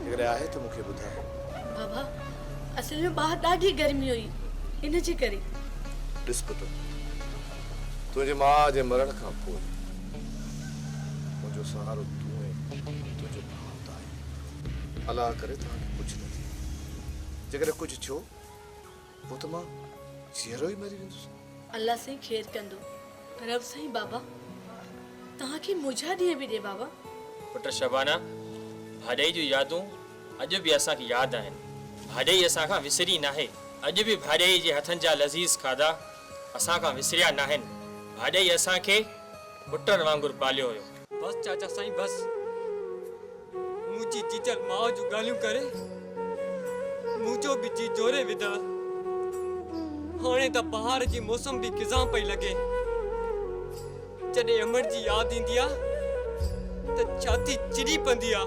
جيڪڏهن آهي ته مون کي ٻڌاء. بابا، اصل ۾ ٻاهر ڏاڍي گرمي هئي، ان جي ڪري. ڏس پٽ، تنهنجي ماء جي مرڻ کان پوء منهنجو سهارو تون ۽ تنهنجو ڀاء ته آهيو. الله ڪري توهان کي ڪجهه نه ٿئي. جيڪڏهن ڪجهه ٿيو، پوء ته مان جيئرو ئي مري ويندس. الله سائين خير ڪندو. رب سائين بابا توهان کي منهنجا ڏينهن به ڏي بابا. پٽ شبانه، ڀاڄائي جون يادون اڄ به اسان کي ياد آهن. ڀاڄائي اسان کان وسري ناهي. اڄ به ڀاڄائي جي هٿن جا لذيذ کاڌا اسان کان وسريا ناهن. ڀاڄائي اسان کي پٽن وانگر پاليو هيو. بس چاچا سائين بس. منهنجي جيجل ماء جون ڳالهيون ڪري منهنجو به جيء جهوري وڌء. هاڻي ته بهار جي موسم به خزان پئي لڳي. جڏهن امڙ جي ياد ايندي آ ته ڇاتي چري پوندي آ.